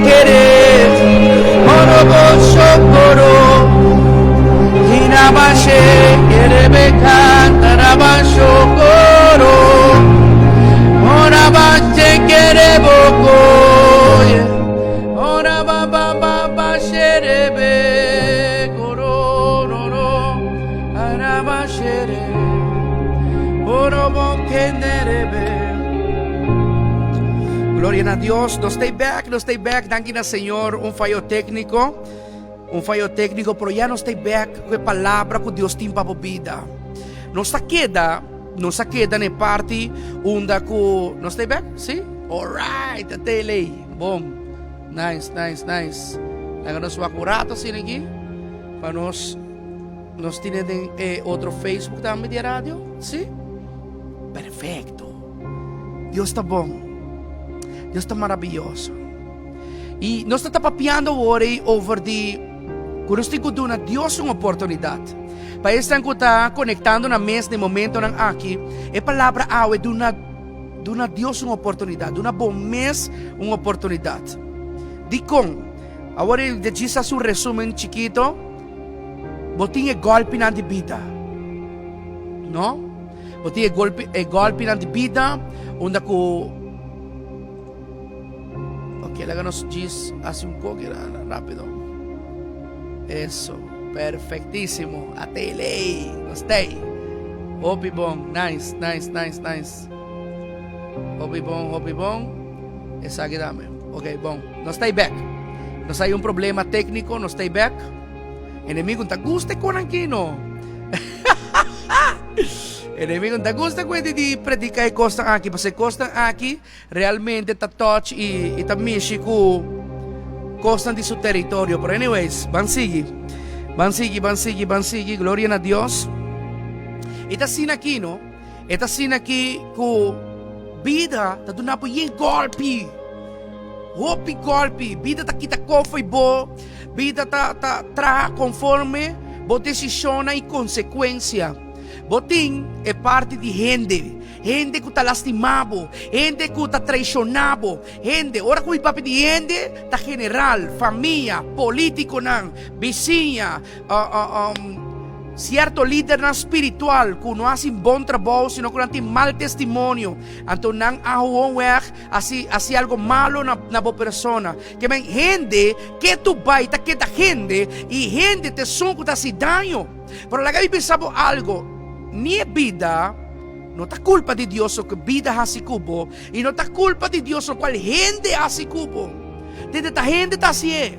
kere, orobo shokoro, hinabashe kerebe kantaraba shokoro, orabashe kereboko, oraba ba ba ba sherebe koro no no, araba shere, orobo kenderebe. Gloria na Dios, nos ta back, nos ta back, danki na Señor, un fayo técnico, un fayo técnico, pero ya nos ta back ku e palabra ku Dios tin pa bo bida. Nos a keda, nos a keda na e parti unda ku, nos ta back? Si? Alright, a tele, bon, nice, nice, nice. Laga nos wak un rato asina aki, pa nos, nos tine den e otro Facebook tambe di e radio, si? Perfecto. Dios ta bon. Dios ta maravilloso. Y nos ta papiando awor ei over di ku nos tin ku duna Dios un oportunidat. Pa esnan ku ta konektando na mes den momentonan aki, e palabra awe duna duna Dios un oportunidat, duna bo mes un oportunidat. Dikon? Awor ei de djis hasi un resumen chikito, bo tin e gòlpinan di bida, no? Bo tin e golpi, e golpinan di bida, unda ku... Ok, laga nos djis hasi un koki rápido. Eso, perfectísimo. Atele, nos tei. Hopi bon, nice, nice, nice, nice. Hopi bon, hopi bon. Esaki dame. Ok, bon. Nos tei back. Nos hay un problema técnico, nos tei back. Enemigo ta gusta con aquí, no. Enemigo ta gusta cu di predica e cosnan aki, pasobra e cosnan aki realmente ta touch y, y ta mishi cu cosnan di su territorio. Pero anyways, ban sigui. Ban sigui, ban sigui, ban sigui. Gloria na Dios. Y ta asina aki, no? E ta asina aki cu bida ta duna bo yen golpi. Hopi golpi. Bida ta kita kof y bo. Bida ta ta traha konforme bo desishonnan i konsekuensia. Bo tin e parti di hende, hende ku ta lastimá bo, hende ku ta traishoná bo, hende, ora ku mi papia di hende ta general, famia, polítikonan, bisiña, Sierto lidernan spiritual ku no hasi bon trabou sino ku nan tin mal testimonio, anto nan a gewoonweg hasi hasi algo malo na na bo persona. Ke men hende ke tu bai ta keda hende i hende ta esun ku ta hasi daño. Pero laga mi bisa bo algo, ni e bida no ta kulpa di Dios loke bida hasi ku bo i no ta kulpa di Dios lokual hende hasi ku bo. Tende ta hende ta hasié.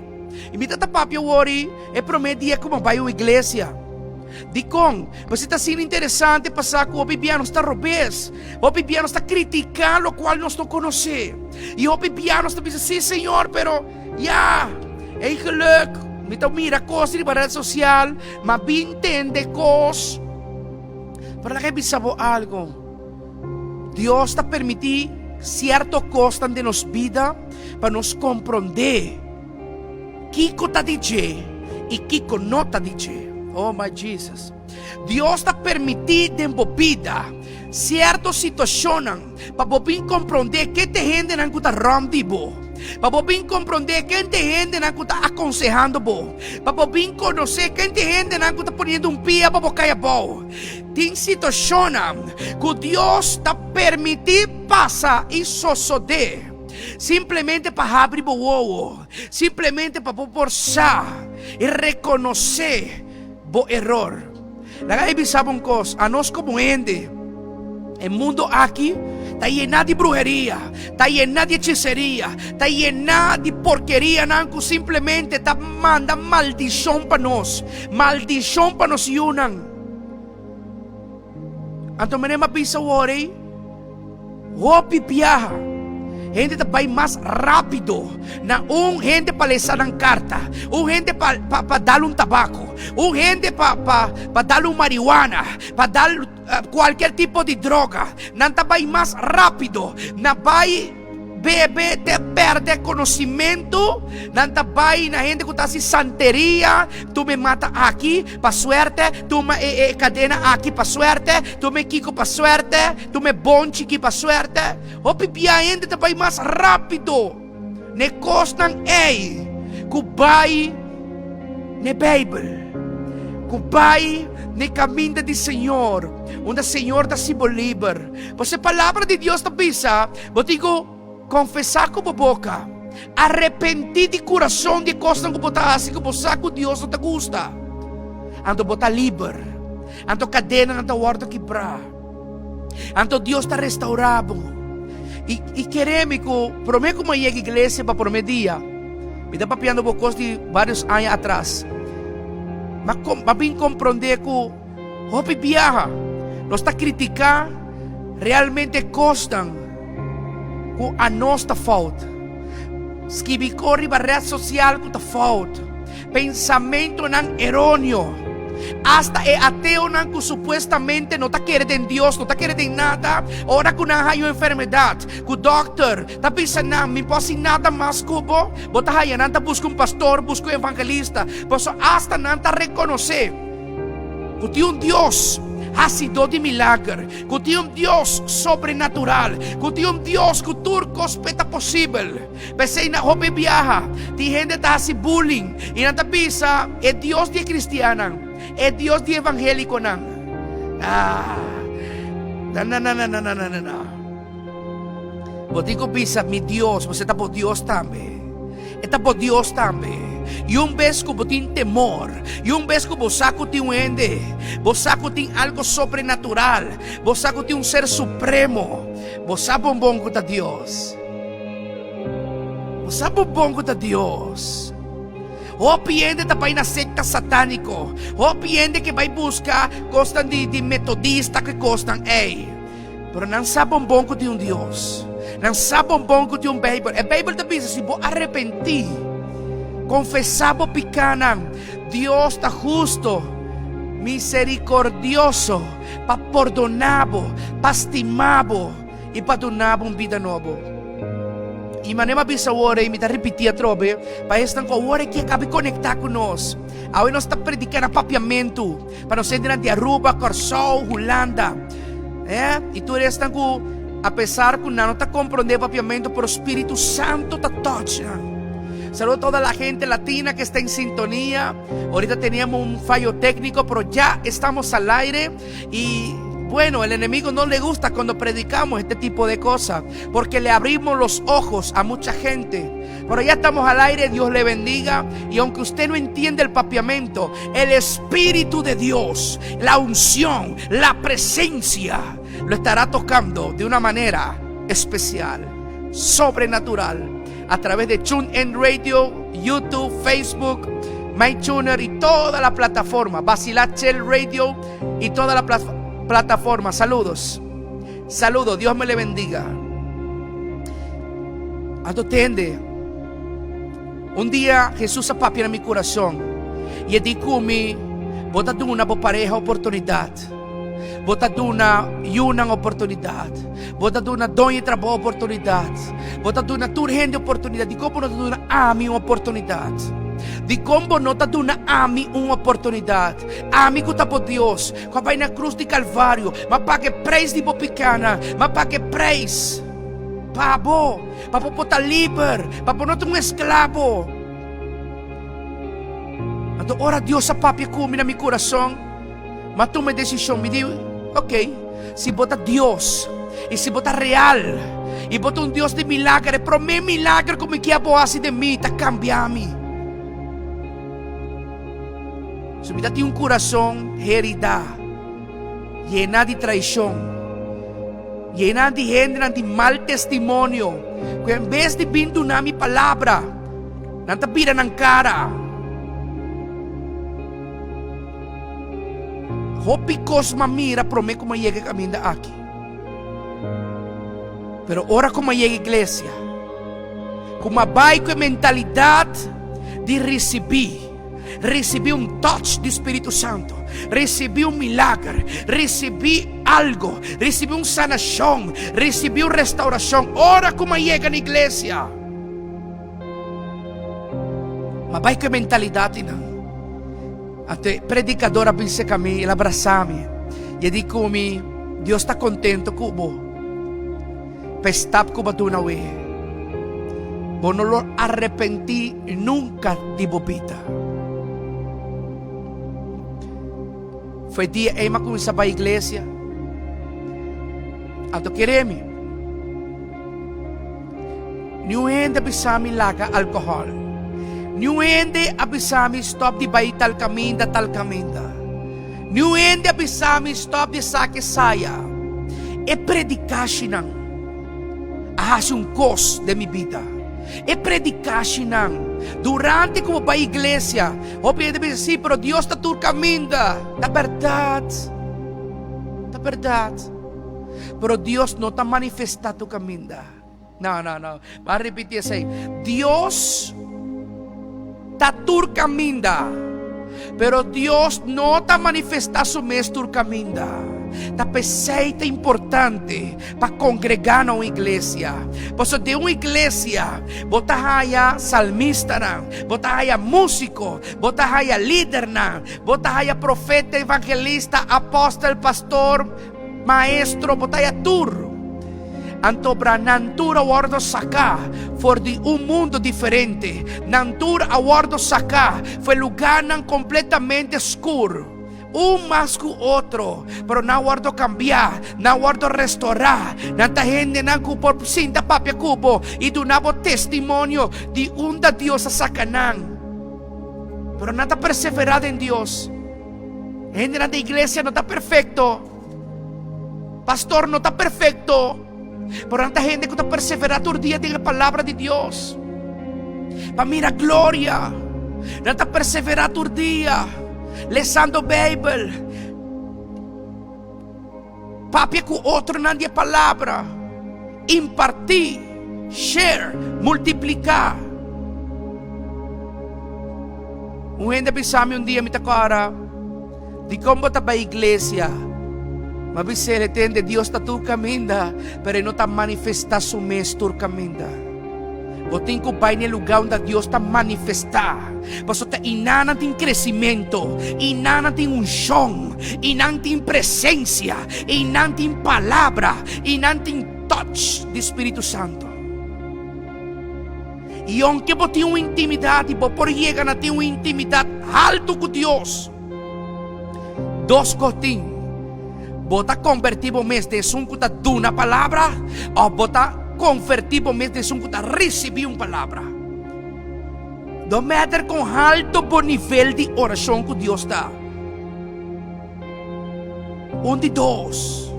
I mi ta ta papia wori e promé dia ku mi a bai un iglesia. Dikon? Pasobra ta asina interesante pa sa ku hopi bia nos ta robes. Hopi bia nos ta kritiká lokual nos no konosé. I hopi bia nos ta bisa, Sí, Señor, pero ya, eigenlijk mi ta mira kos riba ret sosial, ma bin tende kos. Pero laga e bisa bo algu. Dios ta permití sierto kosnan den nos bida pa nos komprondé kiko ta di dje i kiko no ta di dje. Oh my Jesus. Dios ta permití den bo bida sierto situashonnan pa bo bin komprondé ke te hendenan ku ta rònt di bo, pa bo bin komprondé ken te hendenan ku ta akonsehando bo, pa bo bin konosé ken te hendenan ku ta poniendo un pia pa bo kai abou. Tin situashonnan ku Dios ta permití pasa i sosodé simplemente pa habri bo wowo, simplemente pa bo por sa i rekonosé bo eror. Laga mi bisa bo un kos, anos komo hende, e mundu aki ta yená di bruheria, ta yená di hechiseria, ta yená di porkerianan ku simplemente ta manda maldishon pa nos, maldishon pa nos yunan. Anto mene m'a bisa wor ei, hopi biaha hende ta bai mas rápido na un hende pa lesa nan karta, un hende pa pa pa dal un tabako, un hende pa pa pa dal un marihuana, pa dal kualkier tipo di droga. Nan ta bai mas rápido na bai. Bebe te perde conocimento, nan ta bay na hende cu ta haci santeria, tuma e mata aki pa suerte, tuma e e cadena aki pa suerte, tuma e kico pa suerte, tuma e bonchi aki pa suerte. Hopi bia hende ta bay mas rapido. n'e kosnan ei ku bai n'e Beibel, ku bai n'e kaminda di Señor, unda Señor ta hasi bo liber. Pasobra e Palabra di Dios ta bisa, Bo tin ku konfesá ku bo boka, arepentí di kurason di e kosnan ku bo ta hasi ku bo sa ku Dios no ta gusta, anto bo ta liber, anto kadenanan ta wòrdu kibrá. Anto Dios ta restaurá bo. I, i kere mi ku promé ku mi a yega iglesia pa promé dia, mi ta papiando bo kos di vários aña atras, m'a kom, m'a bin komprondé ku hopi biaha nos ta kritiká realmente kosnan ku anos ta fout. Skibi kos riba ret sosial ku ta fout. Pensamentonan eróneo. Asta e ateonan ku supuestamente no ta kere den Dios, no ta kere den nada, ora ku nan haña un enfermedat, ku dòkter ta bisa nan, Mi por hasi nada mas ku bo, bo ta haña nan ta buska un pastor, buska un evangelista, pasobra asta nan ta rekonosé ku tin un Dios hasidó di milager, ku tin un Dios sobrenatural, ku tin un Dios ku tur kos p'e ta posibel. P'esei na hopi biaha tin hende ta hasi bullying i nan ta bisa e Dios di e kristiannan, e Dios di e evangelikonan. Ah, na na na na na na na na. Bo tin ku bisa mi Dios, pasobra e ta bo Dios tambe. E ta bo Dios tambe. I un bes ku bo tin temor, i un bes ku bo sa ku tin un hende, bo sa ku tin algo sobrenatural, bo sa ku tin un ser supremo, bo sa bon bon ku ta Dios. Bo sa bo bon ku ta Dios. Hopi hende ta bai na sekta satániko. Hopi hende ke bai buska kosnan di, di metodista ku kosnan ei. Pero nan sa bon bon ku tin un Dios. Nan sa bon bon ku tin un Beibel. E Beibel ta bisa si bo arepentí, konfesá bo pikánan, Dios ta husto, miserikordioso pa pordoná bo, pa stima bo. I pa duna bo un bida nobo. I manera mi a bisa awor ei, mi ta ripití atrobe, pa esnan ku awor aki a kabi konektá ku nos. Awe nos ta prediká na papiamentu pa nos hendenan di Aruba, Kòrsou, Hulanda. Eh, i tur esnan ku apesar ku nan no ta komprondé papiamentu, pero Spiritu Santu ta touch nan. Saludo a toda la gente latina que está en sintonía. Ahorita teníamos un fallo técnico, pero ya estamos al aire. Y bueno, el enemigo no le gusta cuando predicamos este tipo de cosas, porque le abrimos los ojos a mucha gente. Pero ya estamos al aire, Dios le bendiga. Y aunque usted no entienda el papiamento, el Espíritu de Dios, la unción, la presencia, lo estará tocando de una manera especial, sobrenatural, a través de TuneIn Radio, YouTube, Facebook, MyTuner y toda la plataforma, Basilache Radio y toda la plataforma. Saludos. Saludos, Dios me le bendiga. Anto tende. Un dia Jesús a papia na mi corazón y e di cu mi, bo ta duna bo pareha oportunidad. Bo ta duna yunan oportunidad. Bo ta duna doño di trabou oportunidad. Bo ta duna tur hende oportunidad. Dikon bo no ta duna ami un oportunidad? Dikon bo no ta duna ami un oportunidad? Ami ku ta bo Dios, ku a bai na krus di Kalvario, m'a paga e preis di bo pikánan, m'a paga e preis pa bo, pa bo por ta liber, pa bo no ta un esklabo. Anto ora Dios a papia ku mi na mi kurason, m'a tuma e desishon, mi di, Ok, si bo ta Dios i si bo ta real i bo ta un Dios di milager, e promé milager ku mi kier bo hasi den mi ta kambia mi. Su mi ta tin un kurason heridá, yená di traishon, yená di hendenan di mal testimonio, ku en bes di bin duna mi palabra, nan ta bira nan kara. Hopi kos m'a mira promé ku m'a yega e kaminda aki. Pero ora ku m'a yega iglesia, ku m'a bai ku e mentalidat di risibí, Risibí un touch di Spiritu Santo. Risibí un milager. Risibí algo. Risibí un sanashon. Risibí un restaurashon. Ora ku mi a yega na iglesia, mi a bai ku e mentalidat einan. Anto e predikador a bin serka mi, el a brasa mi i a di ku mi, Dios ta kontento ku bo pa e stap ku bo a duna awe. Bo no lo arepentí nunka di bo bida. Foi dia ei m'a kuminsá bai iglesia. Anto kere mi, niun hende a bisa mi laga alkohòl. Niun hende a bisa mi stòp di bai tal kaminda, tal kaminda. Niun hende a bisa mi stòp di esaki esaya. E predikashinan a hasi un kos den mi bida. E predikashinan durante ku bo bai iglesia, hopi hende bisa, sí, pero Dios ta tur kaminda. Ta bèrdat, ta bèrdat. Pero Dios no ta manifestá tur kaminda. No, no, no. Ban ripití esei. Dios ta tur kaminda, pero Dios no ta manifestá su mes tur kaminda. Ta p'esei ta importante pa kongregá na un iglesia. Pasobra den un iglesia bo ta haya salmistanan, bo ta haya músiko, bo ta haya lidernan, bo ta haya profeta, evangelista, apòstel, pastor, Maestro, bo ta ya tur. Anto bra nan tur a wordo saká for di un mundo diferente. Nan tur a wordo saká for e lugánan kompletamente skur, un mas ku otro. Pero nan a wordo kambiá, nan a wordo restorá. Nan ta hendenan ku por sinta papia ku bo i duna bo testimonio di unda Dios a saka nan. Pero nan ta perseverá den Dios. Hendenan di iglesia no ta perfecto. Pastor no ta perfecto. Pero nan ta hende ku ta persevera tur dia den e palabra di Dios. Pa mira gloria. Nan ta persevera tur dia. Lesando Bijbel. Papia ku otronan di e palabra. Impartí, share, multipliká. Un hende a bisa mi un dia, mi ta kòrda, Dikon bo ta bai iglesia? Mi a bis'é, Tende, Dios ta tur kaminda, pero e no ta manifestá su mes tur kaminda. Bo tin ku bai na e lugá unda Dios ta manifestá, pasobra ta einan nan tin kresimento, einan nan tin unshon, einan tin presensia, einan tin palabra, einan tin touch di Spiritu Santu. I ounke bo tin un intimidat i bo por yega na tin un intimidat haltu ku Dios, dos kos tin, Bo ta konvertí bo mes den esun ku ta duna palabra òf bo ta konvertí bo mes den esun ku ta risibí un palabra? No matter kon haltu bo nivel di orashon ku Dios ta, un di dos.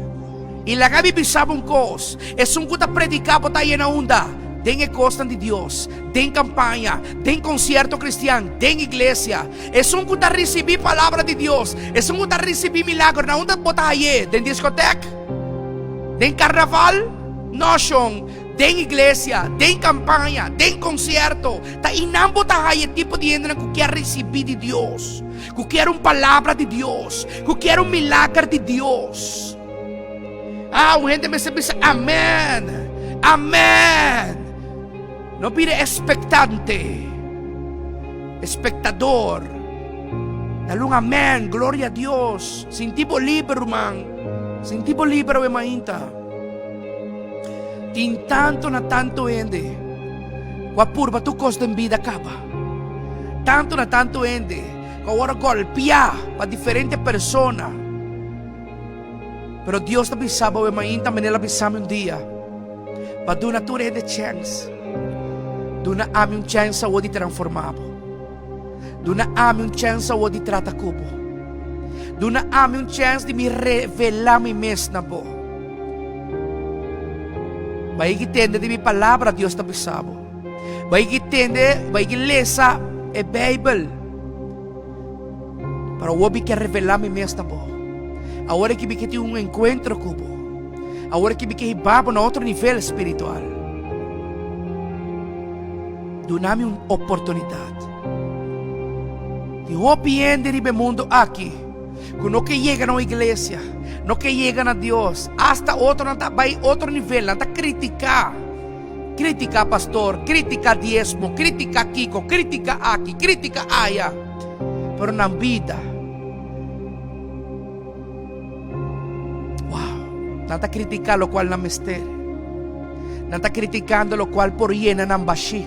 I laga mi bisa bo un kos, esun ku ta prediká bo ta yena unda? Den e kosnan di Dios, den kampaña, den konsierto kristian, den iglesia. Esun ku ta risibí palabra di Dios, esun ku ta risibí milagro, na unda bo ta hay'é? Den diskotek? Den karnaval? No, shon. Den iglesia, den kampaña, den konsierto. Ta einan bo ta haya e tipo di hendenan ku kier risibí di Dios, ku kier un palabra di Dios, ku kier un milager di Dios. Ah, un hende mester bisa amen, amen. No bira expectante, espectador. Dale un amen, gloria a Dios. Sinti bo liber, ruman. Sinti bo liber awe mainta. Tin tanto na tanto hende ku a purba tur kos den bida kaba. Tanto na tanto hende ku a wòrdu gòlpiá pa diferente persona. Pero Dios ta bisa bo e mainta manera El a bisa mi un dia, pa duna tur hende chèns. Duna ami un chèns awor di transformá bo. Duna ami un chèns awor di trata ku bo. Duna ami un chèns di mi revelá mi mes na bo. Bai ki tende di mi palabra, Dios ta bisa bo. Bai ki tende, bai ki lesa e Bijbel. Pero awor mi ke revelá mi mes na bo. Awor aki mi ke tin un enkuentro ku bo. Awor aki mi ke hiba bo na otro nivel spiritual. Duna mi un oportunidat. Tin hopi hende riba e mundu aki ku no ke yega na un iglesia, no ke yega na Dios. Asta otronan ta bai otro nivel, nan ta kritiká. Critica pastor, critica diesmo, critica kico, critica aki, critica aya. Pero nan bida, wow, nan ta critica locual nan mester. Nan ta kritikando lokual por yena nan bashí.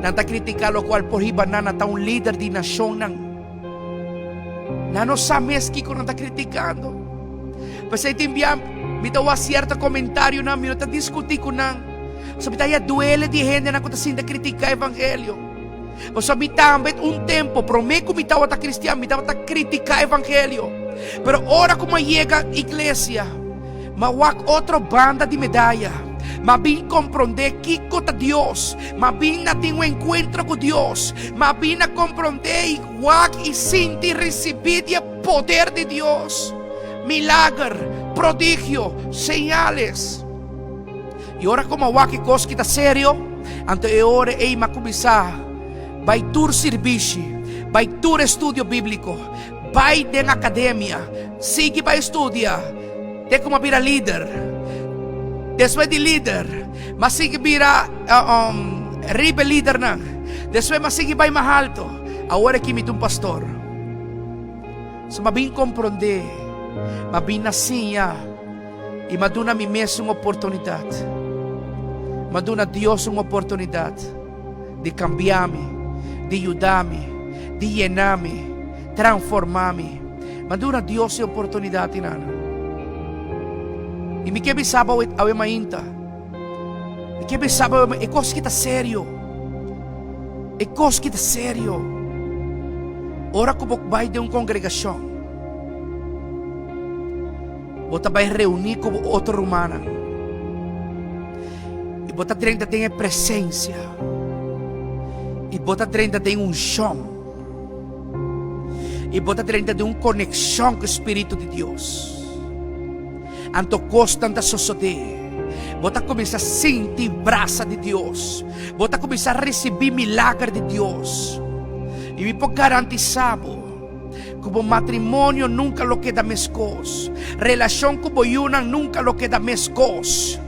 Nan ta kritiká lokual por hiba nan na ta un lider di nashonnan. Nan no sa mes kiko nan ta kritikando. P'esei tin bia mi ta wak sierto komentarionan, mi no ta diskutí ku nan. Pasobra mi ta haya duele di hendenan ku ta sinta kritiká evangelio. Pasobra mi tambe un tempu, promé ku mi tabata kristian, mi tabata kritiká evangelio. Pero ora ku mi a yega iglesia, mi a wak otro banda di medaya. Mi a bin komprondé kiko ta Dios. Mi a bin na tin un enkuentro ku Dios. Mi a bin na komprondé i wak i sinti i risibí di e poder di Dios. Milager, prodigio, señales. I ora ku mi a wak e kos ki ta serio, anto e ora ei mi a kuminsá bai tur sirbishi, bai tur estudio bíbliko, bai den akademia, sigui bai studia te ku mi a bira lider. Despues di lider, mi a sigui bira riba e lidernan. Despues mi a sigui bai mas alto. Awor aki mi ta un pastor. So mi a bin komprondé, mi a bin na siña. I m'a duna mi mes un oportunidat. M'a duna Dios un oportunidat di kambia mi, di yuda mi, di yena mi, transforma mi. M'a duna Dios e oportunidat inana. I mi ke bisa bo awe mainta, mi ke bisa bo awe, e kos ki ta serio, e kos ki ta serio. Ora ku bo bai den un kongregashon, Bo ta bai reuní ku bo otro rumannan i bo ta drenta den e presensia i bo ta drenta den unshon i bo ta drenta den un konekshon ku e Spiritu di Dios. Anto kosnan ta sosodé. Bo ta kuminsá sinti brasa di Dios. Bo ta kuminsá risibí milager di Dios. I mi por garantisá bo. Ku bo matrimonio nunka lo keda meskos. Relashon ku bo yunan nunka lo keda meskos.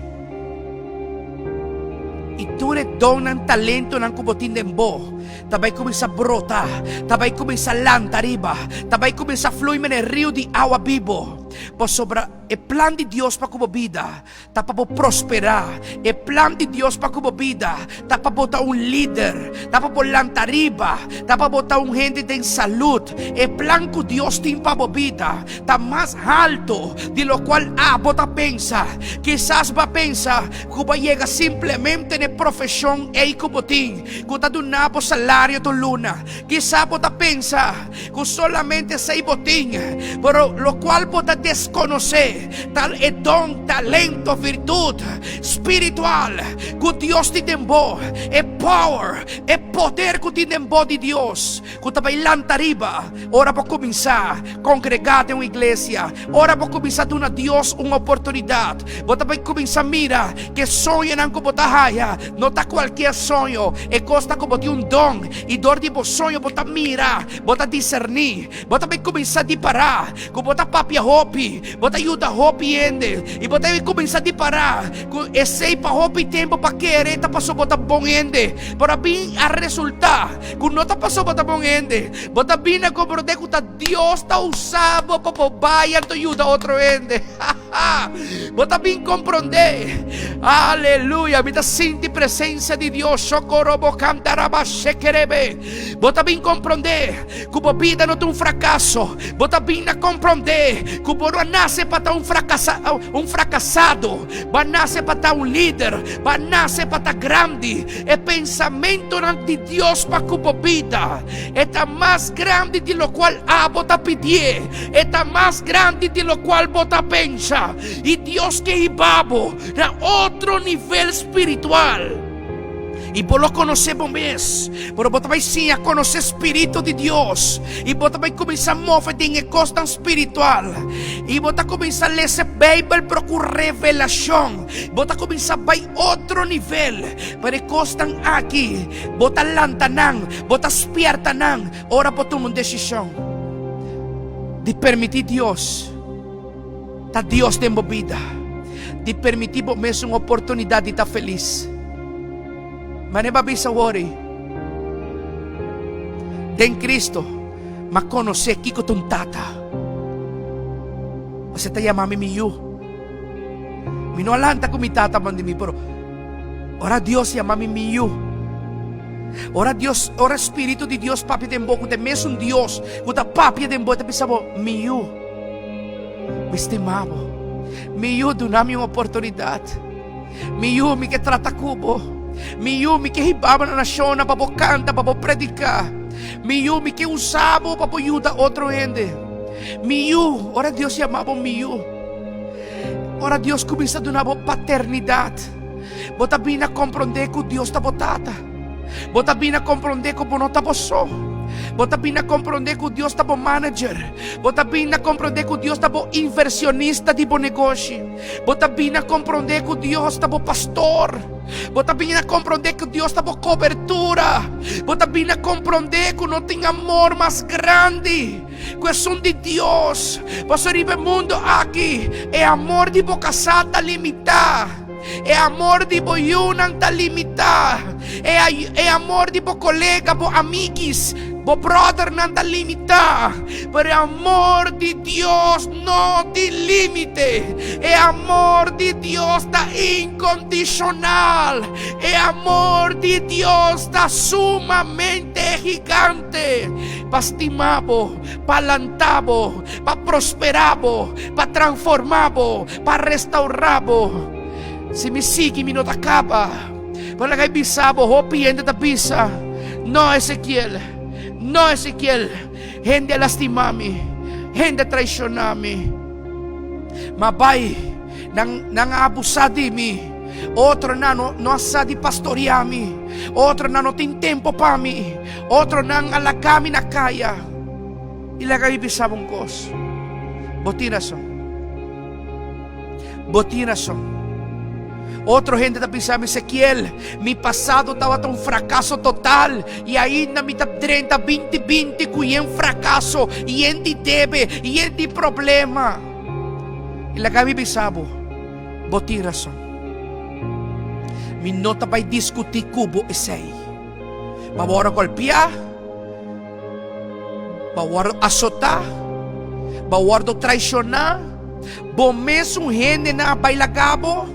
I tur e donnan, talentonan ku bo tin den bo ta bai kuminsá brota, ta bai kuminsá lanta riba, ta bai kuminsá flui manera e riu di awa bibo. Pasobra e plan di Dios pa ku bo bida Ta pa bo prosperá. E plan di Dios pa ku bo bida ta pa bo ta un lider, ta pa bo lanta riba, ta pa bo ta un hende den salud. E plan ku Dios tin pa bo bida ta mas halto di lokual abo ta pensa. Kisas bo a pensa ku bo a yega simplemente na e profeshon ei ku bo tin, ku ta duna bo salario tur luna. Kisas bo ta pensa ku solamente esei bo tin, pero lokual bo ta deskonosé Tal e don, talento, virtud spiritual ku Dios tin den bo, e power, e poder ku tin den bo di Dios, ku ta bai lanta riba ora bo kuminsá kongregá den un iglesia, ora bo kuminsá duna Dios un oportunidat. Bo ta bai kuminsá mira ku e soñonan ku bo ta haya no ta kualkier soño, e kos ta ku bo tin un don i dor di bo soño bo ta mira, bo ta diserní, bo ta bai kuminsá di pará. Ku bo ta papia hopi, bo ta yuda hopi hende i bo ta kuminsá di pará ku esei pa hopi tempu pa kere ta pasobra bo ta bon hende. Pero a bin a resultá ku no ta pasobra bo ta bon hende. Bo ta bin a komprondé ku ta Dios ta usa bo pa bo bai anto yuda otro hende. Bo ta bin komprondé. Aleluya! Mi ta sinti presensia di Dios. Shokorobo kantaraba shekerebe. Bo ta bin komprondé. Ku bo bida no ta un frakaso. Bo ta bin na komprondé ku bo no a nase pa ta un frakasa, un frakasado. Bo a nase pa ta un lider. Bo a nase pa ta grandi. E pensamentonan di Dios pa ku bo bida e ta mas grandi di lokual abo ta pidié. E ta mas grandi di lokual bo ta pensa. I Dios ke hiba bo na otro nivel spiritual. I bo lo konosé bo mes, pero bo ta bai siña konosé spiritu di Dios. I bo ta bai kuminsá move den e kosnan spiritual. I bo ta kuminsá lesa Beibel pero ku revelashon. Bo ta kuminsá bai otro nivel. Pero e kosnan aki, bo ta lanta nan, bo ta spièrta nan ora bo tuma un desishon di permití Dios ta Dios den bo bida, di permití bo mes un oportunidat di ta felis. Manera bo a bisa awor ei, Den Cristo m'a konosé kiko ta un tata. Bo ta yama mi mi yu. Mi no a lanta ku mi tata banda di mi, pero. Ora Dios yama mi mi yu. Ora Dios, ora Spiritu di Dios papia den bo, ku ta e mesun Dios ku ta papia den bo, e ta bisa bo, Mi yu, mi stima bo. Mi yu, duna mi un oportunidat. Mi yu, mi ke trata ku bo. Mi yu, mi ke hiba bo na nashonnan pa bo kanta, pa bo prediká. Mi yu, mi ke usa bo pa bo yuda otro hende. Mi yu, ora Dios yama bo mi yu, ora Dios kuminsá duna bo paternidat, bo ta bini a komprondé ku Dios ta bo Tata. Bo ta bini a komprondé ku bo no ta bo so. Bo ta bini a komprondé ku Dios ta bo manager. Bo ta bini a komprondé ku Dios ta bo inversionista di bo negoshi. Bo ta bini a komprondé ku Dios ta bo pastor. Bo ta bini a komprondé ku Dios ta bo kobertura. Bo ta bini a komprondé ku no tin amor mas grandi ku esun di Dios. Pasobra riba e mundu aki e amor di bo kasá ta limitá. E amor di bo yunan ta limitá. E, e amor di bo kolega, bo amigis, bo bròdernan ta limitá. Pero e amor di Dios no tin límite. E amor di Dios ta inkondishonal. E amor di Dios ta sumamente gigante pa stima bo, pa lanta bo, pa prosperá bo, pa transformá bo, pa restaurá bo. Si mi sigui mi no ta kaba. Pero laga e bisa bo, hopi hende ta bisa, No, Ezekiel, no, Ezekiel, hende a lastimá mi, hende a traishoná mi. Ma bai, nan, nan a abusá di mi. Otronan no, no a sa di pastoriá mi. Otronan no tin tempu pa mi. Otronan a laga mi na kaya. I laga mi bisa bo un kos, bo tin rason. Bo tin rason. Otro hende ta bisa mi, Ezekiel, mi pasado tabata un frakaso total i ainda mi ta drenta binti binti ku yen frakaso, yen di debe, yen di problema. I laga mi bisa bo, bo tin rason. Mi no ta bai diskutí ku bo esei. Ma bo ora golpiá. Bo a wòrdu asotá, bo a wòrdu traishoná, bo mesun hendenan a bai laga bo,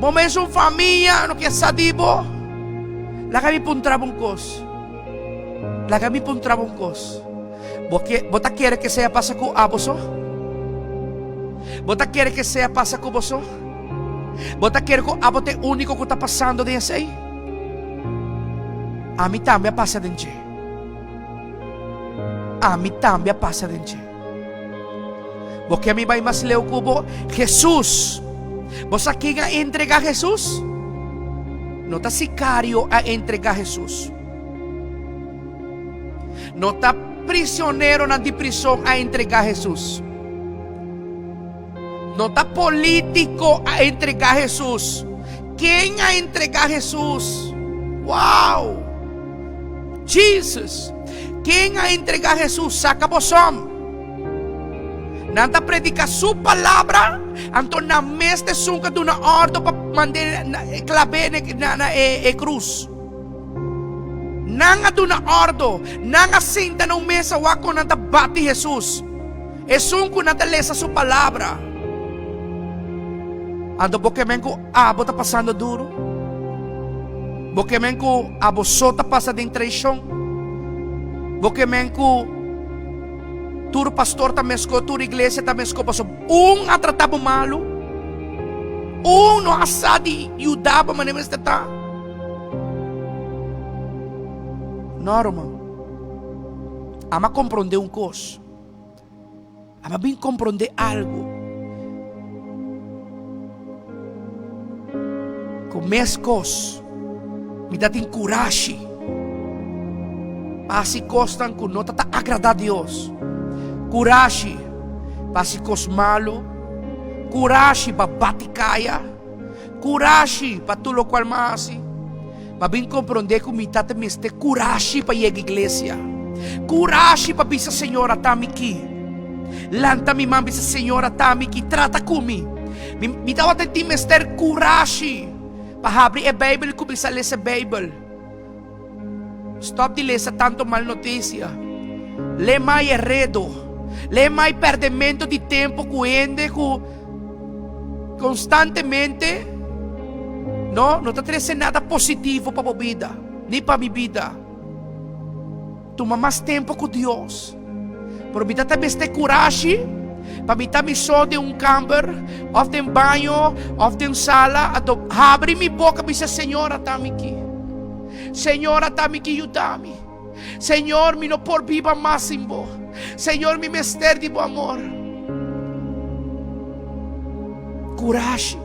bo mesun famia no ke sa di bo. Laga mi puntra bo un kos, laga mi puntra bo un kos, bo ke, bo ta kere ke esei a pasa ku abo so? Bo ta kere ke esei a pasa ku bo so? Bo ta kere ku abo ta e úniko ku ta pasando den esei? Ami tambe a pasa den dje. Ami tambe a pasa den dje. Bo ke mi bai mas leu ku bo? Hesus! Bo sa ken a entregá Hesus? No ta sikario a entregá Hesus. No ta prisioneronan di prison a entregá Hesus. No ta polítiko a entregá Hesus. Ken a entregá Hesus? Wow! Jesus! Ken a entregá Hesus? Saka bo som. Nan ta prediká su palabra, anto nan mes ta esun ku a duna òrdu pa mand'é klab'é na na e krus. Nan a duna òrdu, nan a sinta na un mesa wak kon nan ta bati Hesus. Esun ku nan ta lesa su palabra. Anto bo ke men ku abo ta pasando duru? Bo ke men ku abo so ta pasa den traishon? Bo ke men ku tur pastor ta mesko, tur iglesia ta mesko pasobra un a trata bo malu? Un no a sa di yuda bo manera mester ta? No, ruman. Ama komprondé un kos. Aba bin komprondé algu. Ku meskos mi ta tin kurashi pa hasi kosnan ku no ta ta agradá Dios. Kurashi pa hasi kos malu, kurashi pa bati kaya, kurashi pa tur lokual mi a hasi. M'a bin komprondé ku mi ta ta mester kurashi pa yega iglesia. Kurashi pa bisa Señor ata mi ki. Lanta mi man bisa Señor ata mi ki, trata ku mi. Mi, mi tabata tin mester kurashi pa habri e Beibel i kuminsá lesa e Beibel. Stòp di lesa tantu mal notisia. Lei mai e redo. Lei mai pèrdemento di tempu ku hende ku. Konstantemente. No, no ta trese nada positivo pa bo bida, ni pa mi bida. Tuma mas tempo ku Dios. Pero mi ta ta mester kurashi pa mi ta mi so den un kamber òf den baño òf den sala anto habri mi boka bisa Señor ata mi aki. Señor ata mi aki yuda mi. Señor mi no por biba mas sin bo. Señor mi mester di bo amor. Kurashi.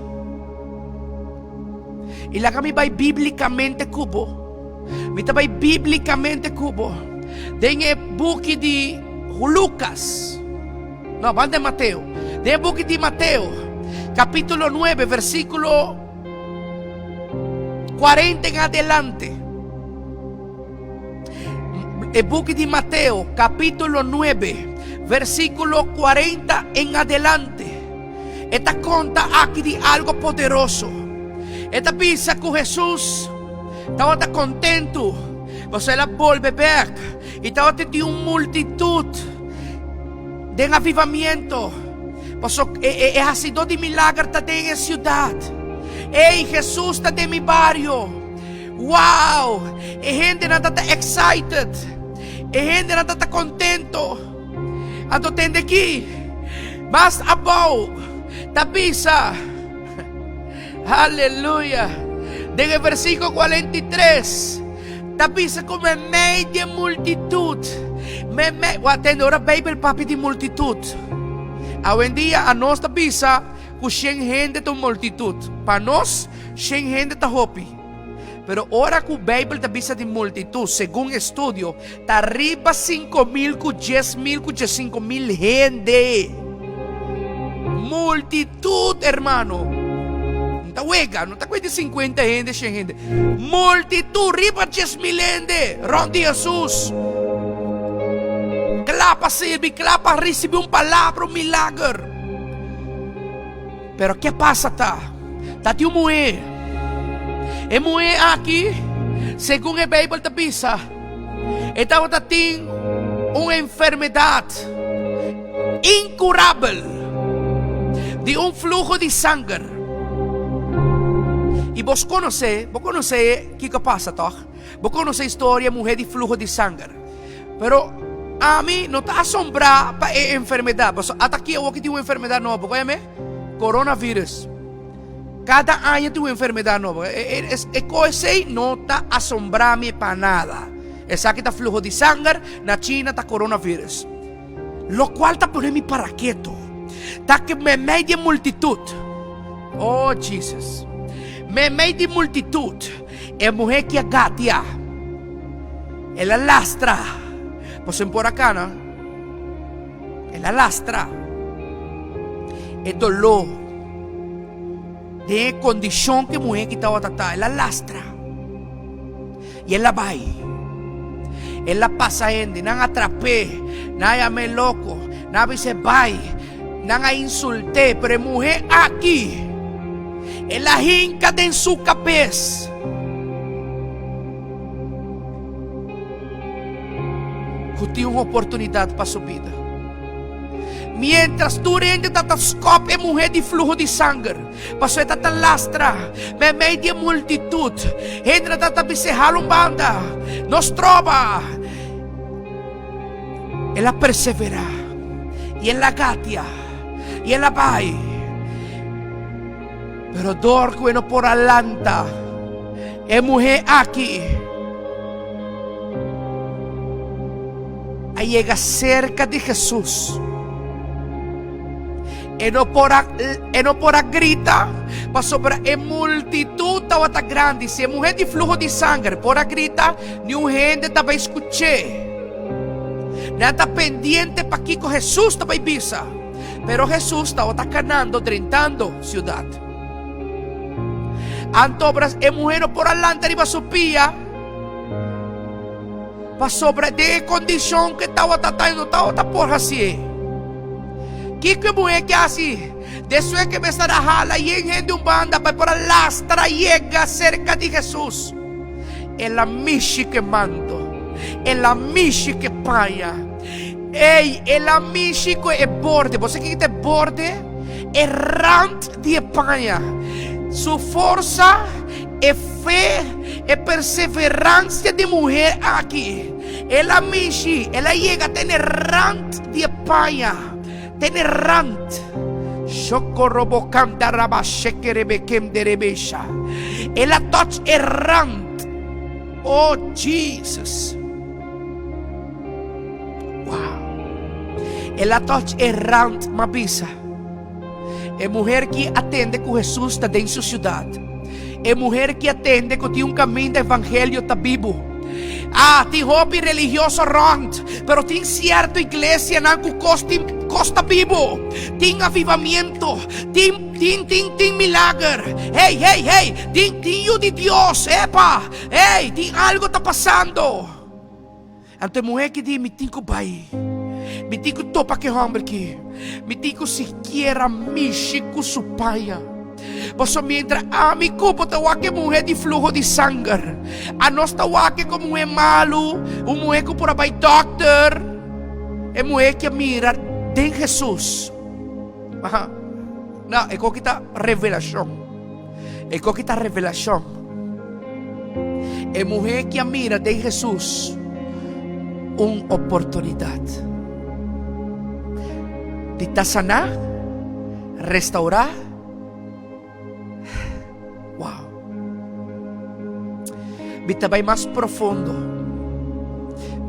I laga mi bai bíblikamente ku bo. Mi ta bai bíblikamente ku bo. Den e buki di Lucas. No, ban den Mateo. Den e buki di Mateo, kapítulo 9, versíkulo 40 en adelante. E buki di Mateo, kapítulo 9, versíkulo 40 en adelante. E ta konta aki di algo poderoso. E ta bisa ku Hesus tabata kontentu pasobra el a bolbe bèk i tabata tin un multitut den avivamiento. Pasobra e e hasidó di milager ta den e siudat. Ey, Hesus ta den mi bario! Wow! E hendenan ta ta excited. E hendenan ta ta kontento. Anto tende aki, mas abou ta bisa, Aleluya! Den e versíkulo 43 ta bisa ku meimei di e multitut, meimei, wak tende ora Beibel papia di multitut. Awendia anos ta bisa ku shen hende ta un multitut. Pa nos, shen hende ta hopi. Pero ora ku Beibel ta bisa di multitut, segun estudio, ta riba 5000 ku 10000 ku 15000 hende. Multitut, hermano. No ta wega, no ta kuenta di 50 hende, 100 hende. Multitut, riba 10000 hende rònt di Hesus. Kla pa sirbi, kla pa risibí un palabra, un milager. Pero ke pasa ta, ta tin un muhé. E muhé aki, segun e Beibel ta bisa, e tabata tin un enfermedat inkurabel di un fluho di sanger. I bos konosé, bo konosé kiko pasa tòg? Bo konosé historia muhé di fluho di sanger. Pero ami no ta asombrá pa e enfermedat, pasobra ata aki awor ki tin un enfermedat nobo, koe me? Coronavirus. Kada aña tin un enfermedat nobo. E ko esei no ta asombrá mi pa nada. Esaki ta fluho di sanger, na China ta coronavirus. Lokual ta pone mi para keto, ta ke meimei di e multitut, oh Jesus, meimei di multitut, e muhé ki a gatia. El a lastra. Pasobra por a kana. El a lastra. E doló den e kondishon ku e muhé ki tabata ta, el a lastra. I el a bai. El a pasa hende, nan a trap'é, nan a yam'é loko, nan a bis'é bai, nan a insult'é, pero e muhé aki, el a hinka den su kabes. Ku tin un oportunidat pa su bida. Miéntras tur hende ta ta skòp e muhé di fluho di sanger, pasobra e ta ta lastra meimei di e multitut, hende ta ta bis'é, Hala un banda, no stroba. El a perseverá i el a gatia i el a bai. Pero dor ku e no por a lanta, e muhé aki a yega serka di Hesus. E no por a, e no por a grita, pasobra e multitut tabata grandi. Si e muhé di fluho di sanger por a grita, niun hende ta bai skuch'é. Nan ta pendiente pakiko Hesus ta bai bisa. Pero Hesus tabata kanando drentando siudat. Anto obras e muhé no por a lanta riba su pia, pasobra den e kondishon ku e tabata ta e no tabata por hasié. Kiko e muhé ke hasi? Despues ku e mester a hala yen hende un banda pa e por a lastra yega serka di Hesus, el a mishi ku e manto, el a mishi ku e paña. Ey, el a mishi ku e borde. Bo sa kiko ta e borde? E rand di e paña. Su forsa. E fe, e perseveransia di muher aki. El a mishi, el a yega te n'e rant di e paña, te n'e rant. Shokorobokandarabashekerebekemderebesha. El a touch e rant. Oh Jesus. Wow. El a touch e rant, m'a bisa. E muher ki a tende ku Hesus ta den su siudat. E muher ki a tende ku tin un kaminda evangelio ta bibu. Ah, tin hopi religioso rònt, pero tin sierto iglesianan ku kos tin kos ta bibu. Tin avivamiento, tin tin tin tin milager. Hey, hey, hey, tin tin yu di Dios, epa, hey, tin algo ta pasando. Anto e muhé ki di, Mi tin ku bai. Mi tin ku topa ku e hòmber ki. Mi tin ku sikiera mishi ku su paña. Pasobra mientra ami ku bo ta wak e muhé di fluho di sanger, anos ta wak e komo un muhé malu, un muhé ku por a bai dòkter. E muhé ki a mira den Hesus. Aha. No, e koki ta revelashon. E koki ta revelashon. E muhé ki a mira den Hesus un oportunidat di ta saná, restaurá. Wow. Mi ta bai mas profundo.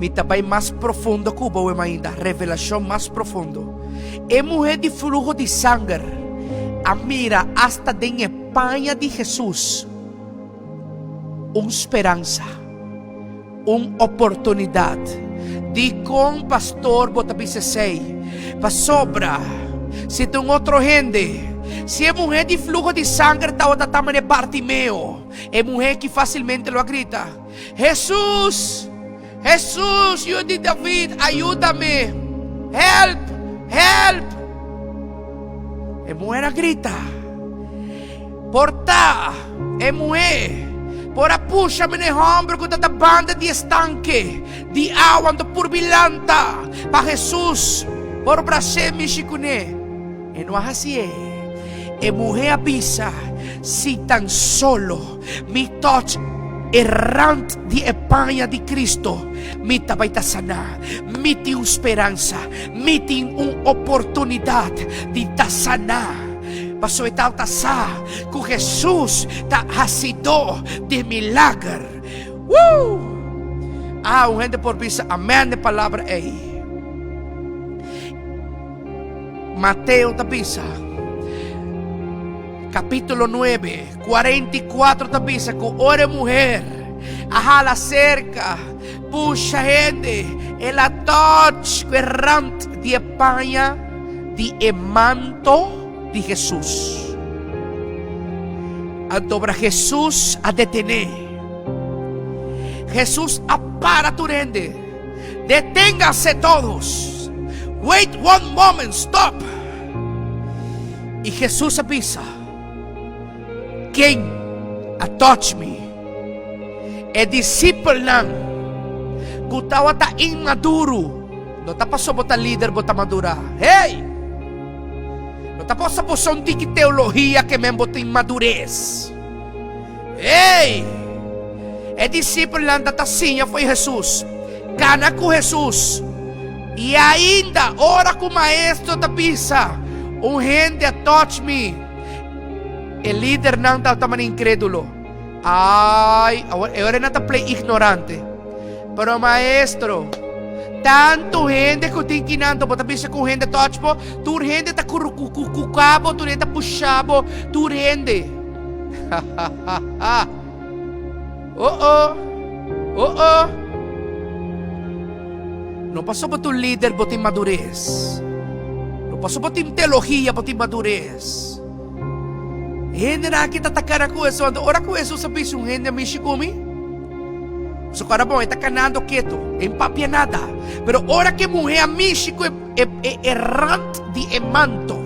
Mi ta bai mas profundo ku bo ainda. Revelashon mas profundo. E muhé di fluho di sanger a mira asta den e paña di Hesus un speransa, un oportunidat. Dikon, pastor, bo ta bisa esei? Pasobra si ta un otro hende, si e muhé di fluho di sanger tabata ta manera Bartimeo, e muhé ki fásilmente lo a grita, Hesus! Hesus, Yu di David, ayúdame! Help! Help! E muher a grita. Por ta e muhé por a pusha mi n'e hòmber ku ta ta banda di e stanke di awa, anto purbi lanta pa Hesus por bras'é mishi kuné. E no a hasié. E muhé a bisa, Si tan solo mi touch e rand di e paña di Cristo, mi ta bai ta saná. Mi tin un speransa, mi tin un oportunidad di ta saná. Pasobra e tabata sa cu Jesus ta hacidó di milager. Woo! Ah, un hende por bisa amen n'e palabra ei. Mateo ta bisa, capítulo 9, 44 ta bisa ku ora e muher a hala serka, pusha hende, el a touch ku e rand di e paña di e manto di Hesus. Anto ora Hesus a detené, Hesus a para tur hende, Deténganse todos! Wait one moment, stop! I Hesus a bisa, Ken a touch mi? E disipelnan ku tabata inmaduru, no ta pasobra bo ta lider bo ta madurá. Hey! No ta pasobra bo son tiki teologia ke men bo tin madures. Hey! E disipelnan ta ta siña fo'i Hesus, kana ku Hesus. I ainda ora ku maestro ta bisa, Un hende a touch mi, e lidernan tabata manera inkrédulo. Ai, awor e ora nan ta play ignorante. Pero maestro, tantu hende ku tin kinan, bo ta bisa ku un hende touch bo, tur hende ta kuka bo, tur hende ta pusha bo, tur hende. Oh oh, oh oh. No pasobra bo ta un lider bo tin madures. No pasobra bo tin teologia bo tin madures. Hendenan aki ta takara ku Hesus. Anto ora ku Hesus a bisa un hende a mishi ku mi, su kara bon, e ta kanando ketu, e no papia nada. Pero ora ku e muhé a mishi ku e e rant di e manto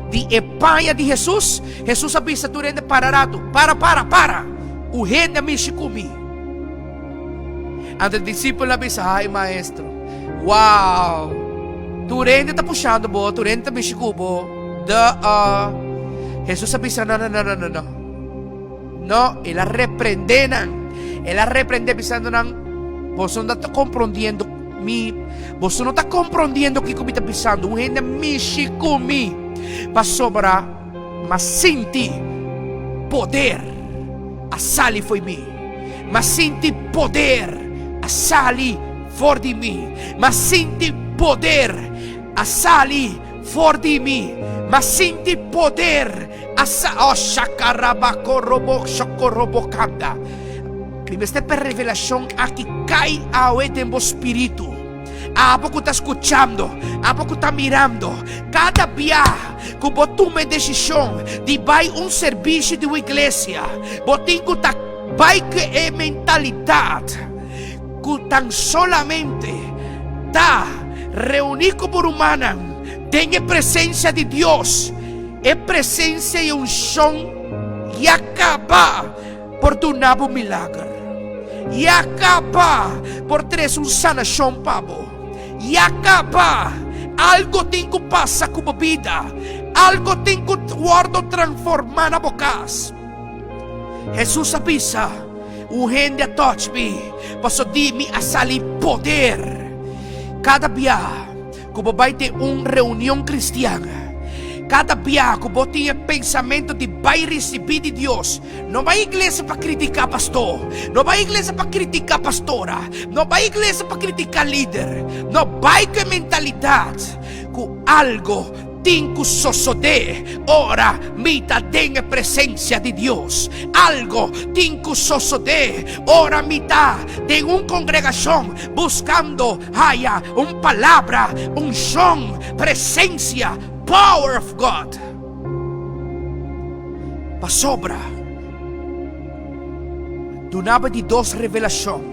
di e paña di Hesus, Hesus a bisa tur hende para ratu, Para, para, para! Un hende a mishi ku mi. Anto e disipelnan a bisa, Ai, Maestro, wow! Tur hende ta pushando bo, tur hende ta mishi ku bo. Duh! Hesus a bisa, No, no, no, no, no, no. No, el a reprendé nan. El a reprendé bisando nan, Boso no ta komprondiendo mi, boso no ta komprondiendo kiko mi ta bisando. Un hende mishi ku mi, pasobra m'a sinti poder a sali fo'i mi. M'a sinti poder a sali for di mi. M'a sinti poder a sali for di mi. M'a sinti poder a sa, oh, shakarabakorobo shokorobokanda. Mi mester pa e revelashon aki kai awe den bo spiritu. Abo ku ta skuchando, abo ku ta mirando, kada bia ku bo tuma e desishon di bai un servisio di un iglesia, bo tin ku ta bai ku e mentalidat ku tan solamente ta reuní ku bo rumannan den e presensia di Dios. E presensia i unshon ya kaba por duna bo milager. Ya kaba por trese un sanashon pa bo. Ya kaba algo tin ku pasa ku bo bida. Algo tin ku wòrdu transformá na bo kas. Hesus a bisa, Un hende a touch mi, pasobra di mi a sali poder. Kada bia ku bo bai den un reunion kristian, kada bia ku bo tin e pensamentu di bai risibí di Dios, no bai iglesia pa kritiká pastor, no bai iglesia pa kritiká pastora, no bai iglesia pa kritiká lider, no bai ku e mentalidat ku algo Tin ku sosodé ora mi ta den e presensia di Dios. Algo tin ku sosodé ora mi ta den un kongregashon buskando haya un palabra, unshon, presensia, power of God. Pasobra dunaba di dos revelashon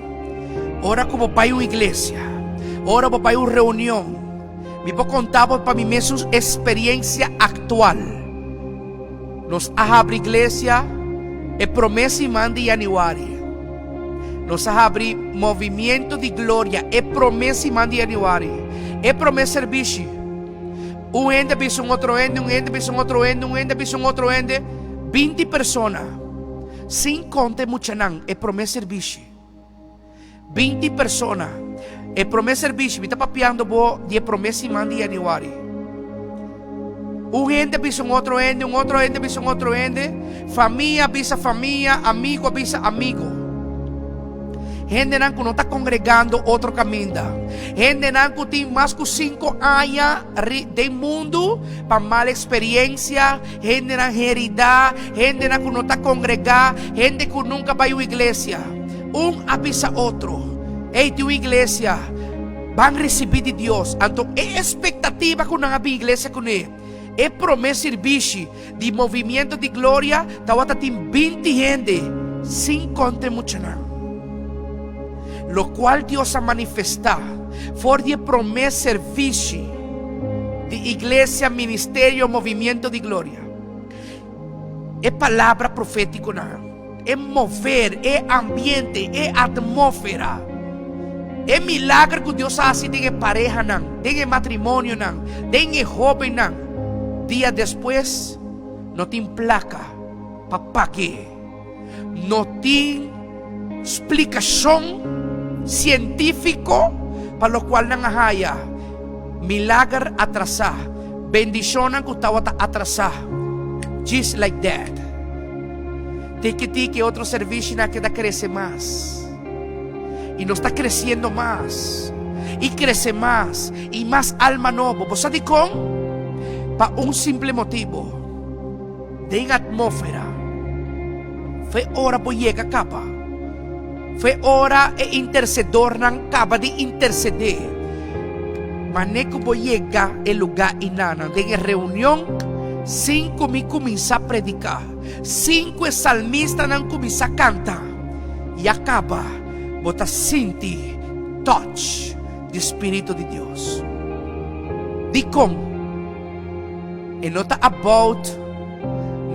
ora ku bo bai un iglesia, ora bo bai un reunion. Mi por konta bo pa mi mesun esperiensia aktual. Nos a habri iglesia e promé siman di yanüari. Nos a habri Movimiento di Gloria e promé siman di yanüari. E promé serbishi, un hende a bisa un otro hende, un hende a bisa un otro hende, un hende a bisa un otro hende, 20 persona, sin konta e muchanan, e promé serbishi. 20 persona. E prome servicio, mi ta papiando bo di e prome siman di januari. Un hende a bisa un otro hende, un otro hende a bisa un otro hende, famia a bisa famia, amigo a bisa amigo. Hendenan ku no ta kongregando otro kaminda. Hendenan ku tin mas ku sinku aña den mundu pa mal eksperensia, hendenan heridá, hendenan ku no ta kongregá, hende ku nunka bai un iglesia. Un a bisa otro, Ey, tin un iglesia, ban risibí di Dios. Anto e espektativa ku nan a bin iglesia kuné, e promé sirbishi di Movimiento di Gloria tabata tin 20 hende, sin konta e muchanan. Lokual Dios a manifestá for di e promé servishi di Iglesia Ministerio Movimiento di Gloria, e palabra profétikonan. E mover, e ambiente, e atmófera, e milager ku Dios a hasi den e parehanan, den e matrimonionan, den e hóbennan. Dia despues no tin plaka pa pag'é. No tin splikashon sientífiko pa lokual nan a haya. Milager atrasá, bendishonnan ku tabata atrasá, just like that. Tiki tiki otro servishinan a keda krese mas. I nos ta kresiendo mas i krese mas i mas alma nobo. Bo sa dikon? Pa un simple motibu. Den atmófera, fe ora bo yega kaba. Fe ora e intersedornan kaba di intersedé. Mane ku bo yega e lugá inana den e reunion sin ku mi kuminsá prediká, sin ku e salmistanan kuminsá kanta, ya kaba bo ta sinti touch di spiritu di Dios. Dikon? E no ta about,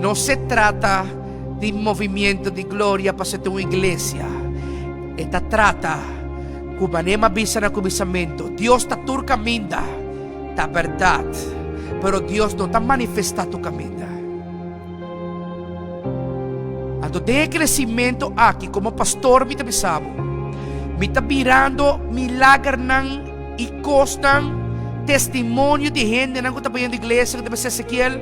no se trata di movimiento di gloria pasobra ta un iglesia. E ta trata ku manera mi a bisa na kuminsamentu, Dios ta tur kaminda, ta bèrdat, pero Dios no ta manifestá tur kaminda. Anto den e crecimento aki como pastor mi ta bisa bo, mi ta mirando milagernan y cosnan, testimonio di hendenan cu ta bayendo iglesia cu ta bisa Ezekiel,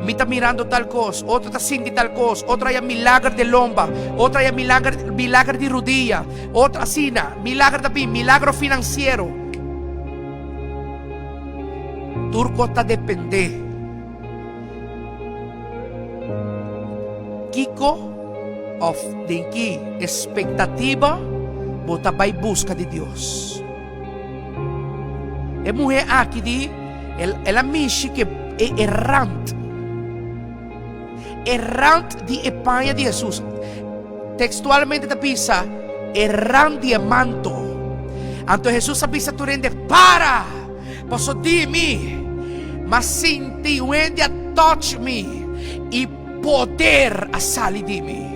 mi ta mirando tal cos, otro ta sinti tal cos, otro haya milager di lomba, otro haya milager, milager di rudia, otro asina, milager ta bin, milagro financiero. Tur cos ta depende. Kiko òf den ki espektativa bo ta bai buska di Dios? E muhé aki di, el a mishi ku e rant, e rant di e paña di Hesus. Tekstualmente ta bisa, e rant di e manto. Anto Hesus a bisa tur hende, Para! Paso di mi, m'a sinti wende a touch mi i poder a sali di mi.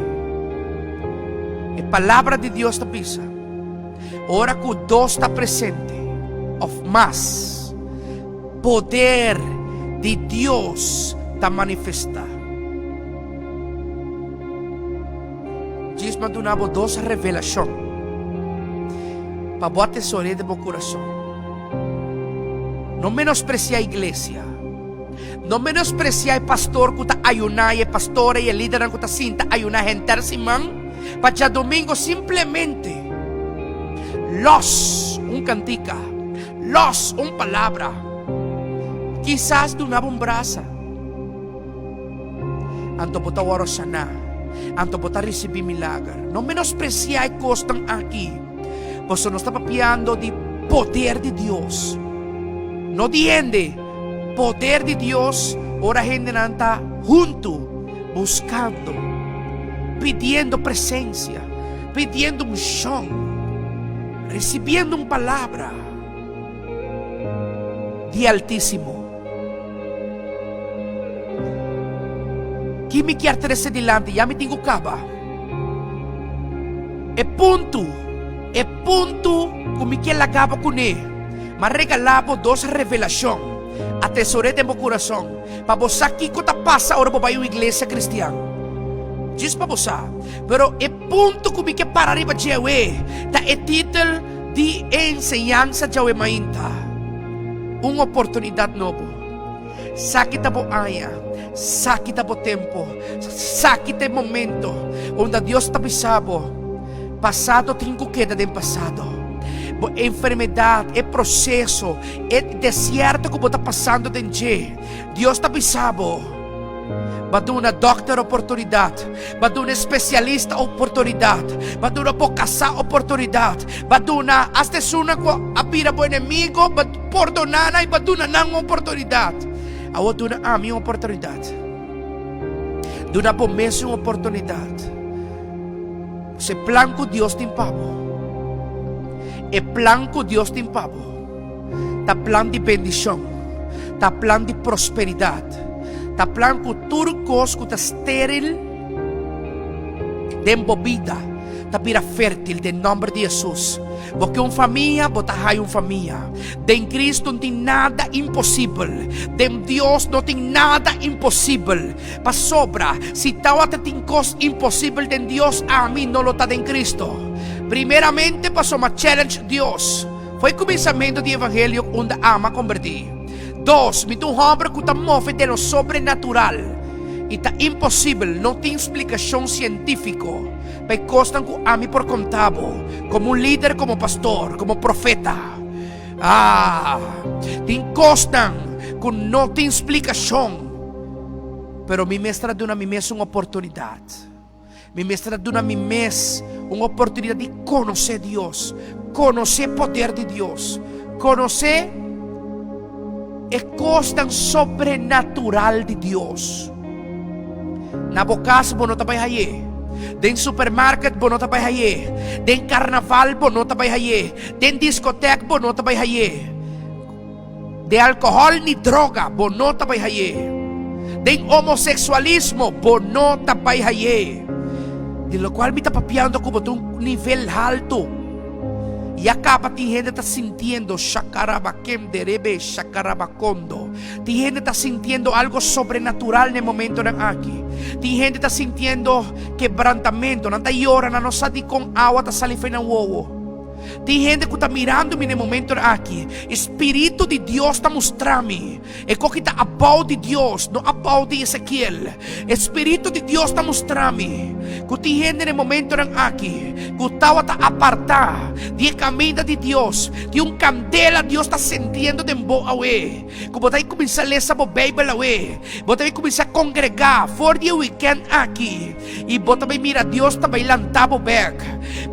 E palabra di Dios ta bisa, ora ku dos ta presente òf mas, poder di Dios ta manifestá. Djis m'a duna bo dos revelashon pa bo atesor'é den bo kurason. No menospresiá iglesia. No menospresiá e pastor ku ta ayuná i e pastora i e lidernan ku ta sinta ayuná henter siman pa djadumingu simplemente lòs un kantika, lòs un palabra, kisas duna bo un brasa. Anto bo ta wòrdu saná. Anto bo ta risibí milager. No menospresiá e kosnan aki, pasobra nos ta papiando di poder di Dios, no di hende. Poder di Dios ora hendenan ta huntu buskando, pidiendo presensia, pidiendo unshon, risibiendo un palabra di Altísimo. Ki mi kier trese dilanti? Ya mi tin ku kaba. E punto, e punto ku mi kier laga bo kuné, m'a regalá bo dos revelashon. Atesor'é den bo kurason, pa bo sa kiko ta pasa ora bo bai un iglesia kristian. Djis pa bo sa. Pero e punto ku mi ke para riba djewe ta e titel di e enseñansa djawe mainta. Un oportunidat nobo. Saki ta bo aña, saki ta bo tempo, saki ta e momento unda Dios ta bisa bo, pasado tin ku keda den pasado. Bo enfermedat, e proseso, e desierto ku bo ta pasando den dje, Dios ta bisa bo, Ba duna dokter oportunidat, ba duna espesialista oportunidat, ba duna bo kasá oportunidat, ba duna asta esunnan ku a bira bo enemigo, ba pordoná nan i ba duna nan un oportunidat. Awor duna ami un oportunidat. Duna bo mes un oportunidat. E plan ku Dios tin pa bo, e plan ku Dios tin pa bo. Ta plan di bendishon. Ta plan di prosperidat. Ta plan ku tur kos ku ta steril den bo bida ta bira fértil den nòmber di Hesus. Bo ke un famia, bo ta haya un famia. Den Kristu no tin nada imposibel. Den Dios no tin nada imposibel. Pasobra si tawata tin kos imposibel den Dios, ami no lo ta den Kristu. Primeramente pasobra challenge Dios. Foi e kuminsamentu di evangelio unda ama kombertí. Dos, mi ta un hòmber ku ta move den lo sobrenatural i ta imposibel, no tin splikashon sientífiko pa e kosnan ku ami por konta bo komo un lider, komo pastor, komo profeta. Ah, tin kosnan ku no tin splikashon, pero mi mester a duna mi mes un oportunidat. Mi mester a duna mi mes un oportunidad di conoce Dios, conoce poder di Dios, conoce e cosnan sobrenatural di Dios. Na bo cas bo no ta bay haye. Den supermarket bo no ta bay haye. Den carnaval bo no ta bay haye. Den discoteca bo no ta bay haye. Den alkohòl ni droga bo no ta bai hay'é. Den homoseksualismo bo no ta bai hay'é. Di lokual mi ta papiando ku bo ta un nivel haltu. Ya kaba tin hende ta sintiendo shakarabakenderebe shakarabakondo. Tin hende ta sintiendo algo sobrenatural na e momentonan aki. Tin hende ta sintiendo kebrantamentu, nan ta yora, nan no sa dikon awa ta sali for nan wowo. Tin hende ku ta mirando mi na e momentonan aki, e Spiritu di Dios ta mustra mi e koki ta abou di Dios, no abou di Ezekiel. E Spiritu di Dios ta mustra mi ku tin hende na e momentonan aki ku tabata apartá di e kaminda di Dios. Tin un kandela Dios ta sendiendo den bo awe, ku bo ta kuminsá lesa bo Beibel awe, bo ta kuminsá kongregá for di e wikènt aki. I bo ta bai mira Dios ta bai lanta bo bek,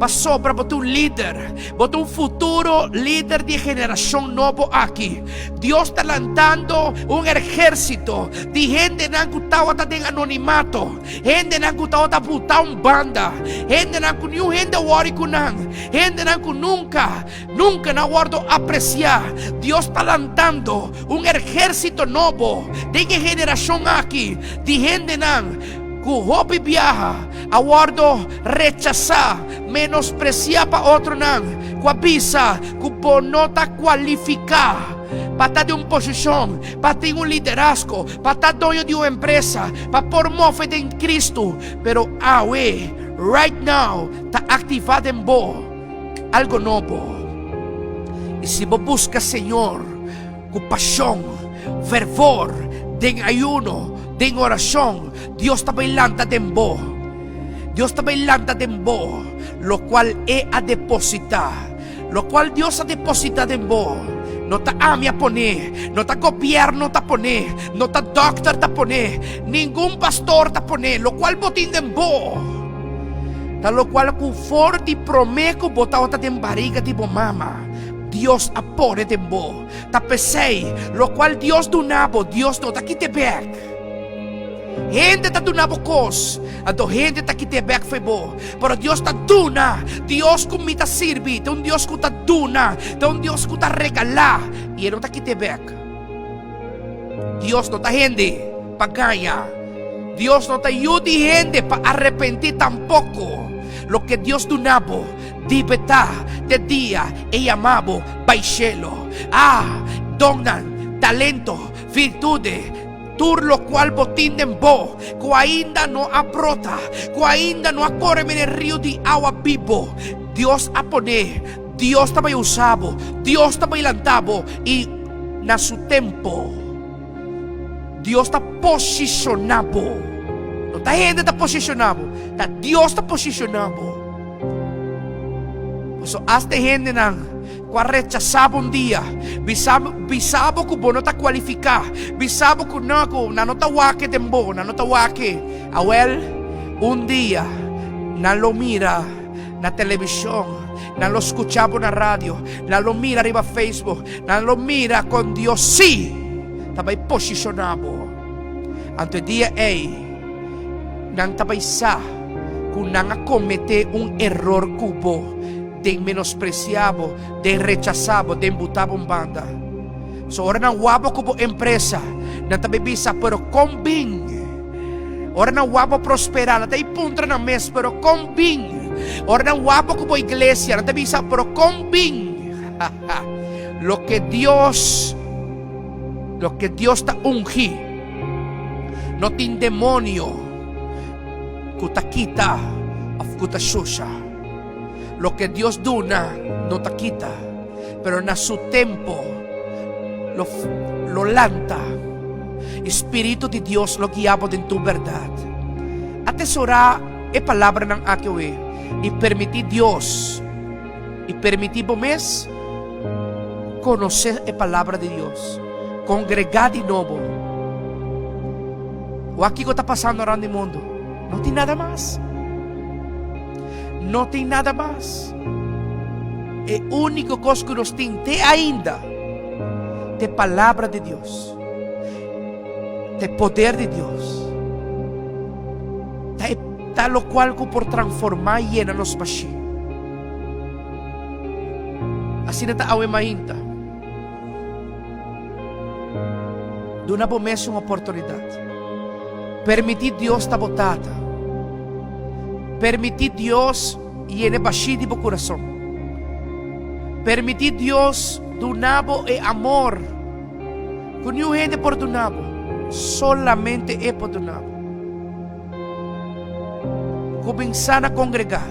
pasobra bo ta un lider, bo ta un futuro lider di e generashon nobo aki. Dios ta lantando un erhérsito di hendenan ku tabata den anonimato, hendenan ku tabata buta un banda, hendenan ku niun hende a wòri ku nan, hendenan ku nunka, nunka nan a wòrdu apresiá. Dios ta lantando un erhérsito nobo den e generashon aki di hendenan ku hopi biaha a wòrdu rechasá, menospresiá pa otronan ku a bisa ku bo no ta kualifiká pa ta den un posishon, pa tin un liderazgo, pa ta doño di un empresa, pa por move den Kristu. Pero awe, right now, ta aktivá den bo algo nobo. I si bo buska Señor ku pashon, fervor, den ayuno, den orashon, Dios ta bai lanta den bo. Dios ta bai lanta den bo lokual E a depositá. Lokual Dios a depositá den bo, no ta ami a pon'é, no ta gobièrnu ta pon'é, no ta dòkter ta pon'é, ningun pastor ta pon'é. Lokual bo tin den bo ta lokual ku for di promé ku bo tabata den bariga di bo mama, Dios a pone den bo. Ta p'esei, lokual Dios duna bo, Dios no ta kit'é bèk. Hende ta duna bo kos, anto hende ta kit'é bèk fo'i bo. Pero Dios ta duna. Dios ku mi ta sirbi ta un Dios ku ta duna, ta un Dios ku ta regalá, i e no ta kit'é bèk. Dios no ta hende pa gaña. Dios no ta yu di hende pa arepentí tampoko. Loke Dios duna bo, dibe ta te dia e yama bo bai shelu. Ah, donnan, talento, virtude, Tur lokual bo tin den bo ku ainda no a brota, ku ainda no a kore mene riu di awa bibo, Dios a pone, Dios ta bai usa bo, Dios ta bai lanta bo i na su tempo Dios ta posishoná bo. No ta hende ta posishoná bo, ta Dios ta posishoná bo. Pasobra asta e hendenan Ku a rechasá bo un dia, bisa bisa bo ku bo no ta kualifiká, bisa bo ku no, ku nan no ta wak den bo, nan no ta wak. Awèl, un dia nan lo mira na televishon, nan lo skucha bo na radio, nan lo mira riba Facebook, nan lo mira kon Dios sí ta bai posishoná bo. Anto e dia ei nan ta bai sa ku nan a kometé un eror ku bo. Den menospresiá bo, den rechasá bo, den butá bo un banda. So ora nan wak bo ku bo empresa, nan ta bai bisa, pero kon bin? Ora nan wak bo prosperá, nan ta bai puntra nan mes, pero kon bin? Ora nan wak bo ku bo iglesia, nan ta bisa, pero kon bin? Loke Dios, loke Dios ta ungí, no tin demonio ku ta kita òf ku ta shusha. Loke Dios duna no ta kita, pero na su tempo lo, lo lanta. E Spiritu di Dios lo guia bo den tur bèrdat. Atesorá e palabranan aki awe i permití Dios i permití bo mes konosé e Palabra di Dios. Kongregá di nobo. Wak kiko ta pasando rònt di mundu. No tin nada mas. No tin nada mas. E úniko kos ku nos tin te ainda ta e Palabra di Dios, ta e poder di Dios, ta e ta lokual ku por transformá i yena nos bashí. Asina ta awe mainta. Duna bo mes un oportunidat. Permití Dios ta bo Tata. Permití Dios yena e bashí di bo kurason. Permití Dios duna bo e amor ku niun hende por duna bo, solamente E por duna bo. Kuminsá na kongregá.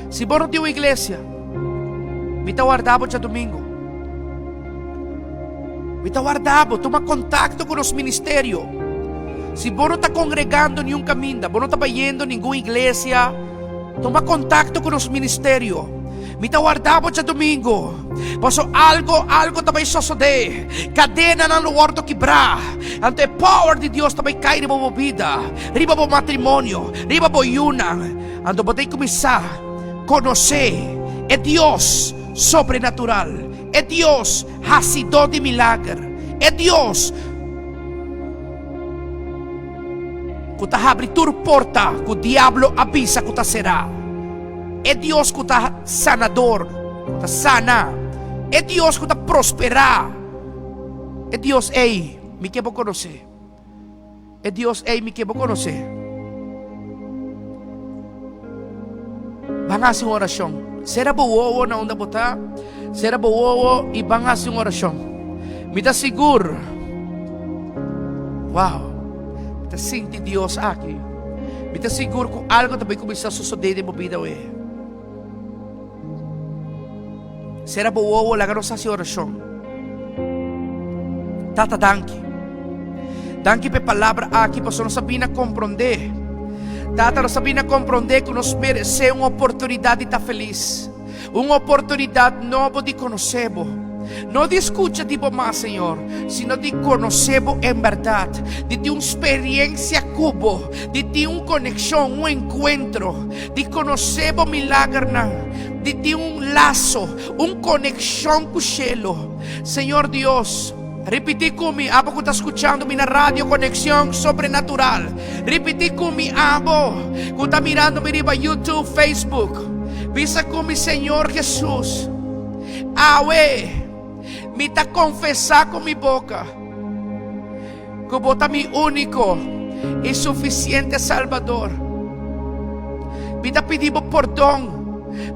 Si bo no tin un iglesia, mi ta warda bo djadumingu. Mi ta warda bo. Tuma kontakto ku nos ministerio. Si bo no ta kongregando niun kaminda, bo no ta bayendo ningun iglesia, tuma kontakto ku nos ministerio. Mi ta warda bo djadumingu. Paso algo, algo ta bai sosodé. Kadenanan lo wòrdu kibrá. Anto e power di Dios ta bai kai riba bo bida, riba bo matrimonio, riba bo yunan. Anto bo ta kuminsá konosé e Dios sobrenatural, e Dios hasidó di milager, e Dios ku ta habri tur porta ku diablo a bisa ku ta será, e Dios ku ta sanador, ku ta sana, e Dios ku ta prosperá. E Dios ei mi ke bo konosé. E Dios ei mi ke bo konosé. Ban hasi un orashon. Sera bo wowo na unda bo ta. Sera bo wowo i ban hasi un orashon. Mi ta sigur. Wow. Mi ta sinti Dios aki. Mi ta sigur ku algo ta bai kuminsá sosodé den bo bida awe. Sera bo wowo, laga nos hasi orashon. Tata, danki. Danki pa e palabra aki, pasobra nos a bini a komprondé. Tata, nos a bini a komprondé ku nos meresé un oportunidat di ta felis. Un oportunidat nobo di konosé bo. No di skucha di bo mas, Señor, sino di konosé bo en bèrdat, di tin un speriensia ku bo, di tin un konekshon, un enkuentro, di konosé bo milagernan, di tin un laso, un konekshon ku shelu. Señor Dios, ripití ku mi, abo ku ta skuchando mi na Radio Conexión Sobrenatural. Ripití ku mi, abo ku ta mirando mi riba YouTube, Facebook. Bisa ku mi, Señor Jesus, awe mi ta konfesá ku mi boka ku bo ta mi úniko i sufisiente Salbador. Mi ta pidi bo pordon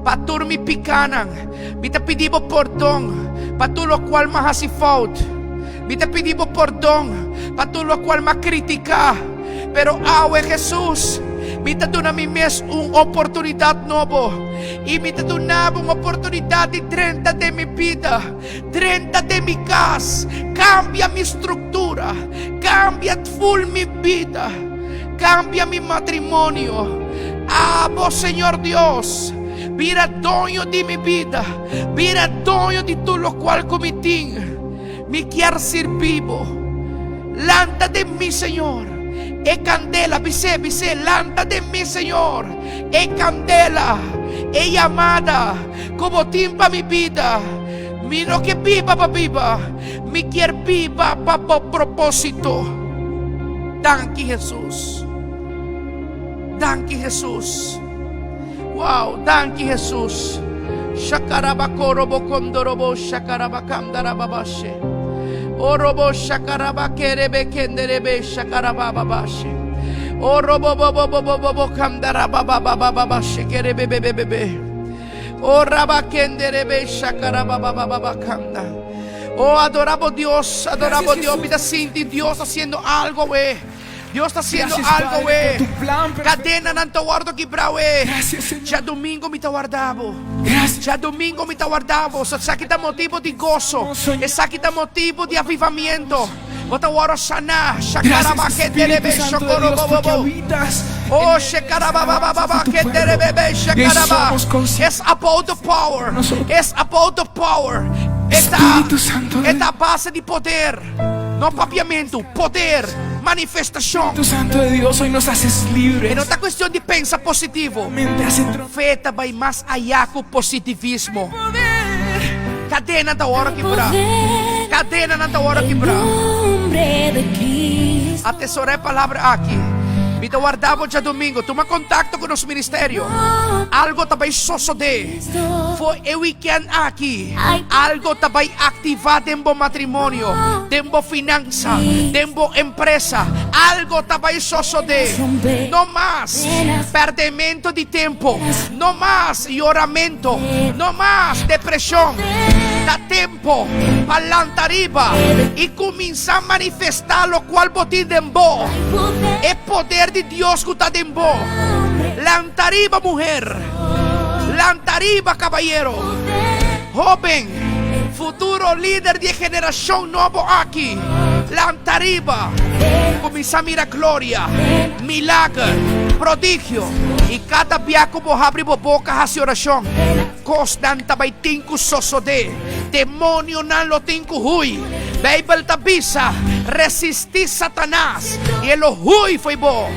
pa tur mi pikánan. Mi ta pidi bo pordon pa tur lokual m'a hasi fout. Mi ta pidi bo pordon pa tur lokual m'a kritiká. Pero awe, Hesus, mi ta duna mi mes un oportunidat nobo. I mi ta duna bo un oportunidat di drenta den mi bida. Drenta den mi kas, kambia mi struktura, kambia ful mi bida, kambia mi matrimonio. Abo, Señor Dios, bira doño di mi bida, bira doño di tur lokual ku mi tin. Mi kier sirbi bo. Lanta den mi, Señor, e kandela, bis'é, bis'é, lanta den mi, Señor, e kandela, e yamada ku bo tin pa mi bida. Mi no ke biba pa biba, mi kier biba pa bo propósito. Danki Hesus. Danki Hesus. Wow, danki Hesus. Shakarabakorobo shakarabakandarababashe. Orobo shakarabakerebe kenderebe shakarabababashe. Orobo bo bo bo bo bo bo kandarababababashe kerebebebebe. Oh rabakenderebe shakarababababakanda. Oh adorabo Dios, adorabo Gracias, Dios. Jesús. Mi ta sinti Dios haciendo algo we. Dios ta haciendo Gracias, algo Padre, we. por tu plan perfecto. Cadenanan ta wordo kibra we. Gracias, Señor. Djadomingo mi ta warda bo. Gracias. Djadomingo mi ta warda bo. Esaki ta motibo di goso. Señor. Esaki ta motibo di avivamiento. Bo ta wordo saná. Gracias, Shakarabakenderebe Espíritu Santo de Dios, porque shokorobobobo. habitas Oh, en medio de las alabanzas shekarababababa, de tu pueblo. kenderebebe, Y hoy shekaraba. somos conscientes It's about the power. Nosotros. It's about the power. E ta, Espíritu Santo de e ta a base di poder. No papiamentu, poder, manifestashon. Espíritu Santo de Dios, hoy nos haces E libres. no ta kuestion di pensa positivo. Mente hace tro- Fe ta bai mas ayá ku positivismo. Poder. Kadenan ta wòrdu kibrá. Kadenanan ta wòrdu kibrá. Atesorá e palabra aki. Mi ta warda bo djadumingu. Tuma kontakto ku nos ministerio. Algo ta bai sosodé for e wikènt aki. Algo ta bai aktivá den bo matrimonio, den bo finansa, den bo empresa. Algo ta bai sosodé. No mas pèrdemento di tempu. No mas yoramentu. No mas depreshon. Ta tempu. Bo pa lanta riba i kuminsá manifestá lokual bo tin den bo, e poder di Dios ku ta den bo. Lanta riba muher. Lanta riba cabayero. Hoben, futuro lider di e generacion nobo aki. Lanta riba. Cuminsa mira gloria, milager, prodigio. Y cada bia cu bo habri bo boca haci oracion, cosnan ta bay tin cu sosode. Demonionan lo tin cu huy. Bijbel ta bisa, Resistí Satanas, i e lo huy fo'i bo.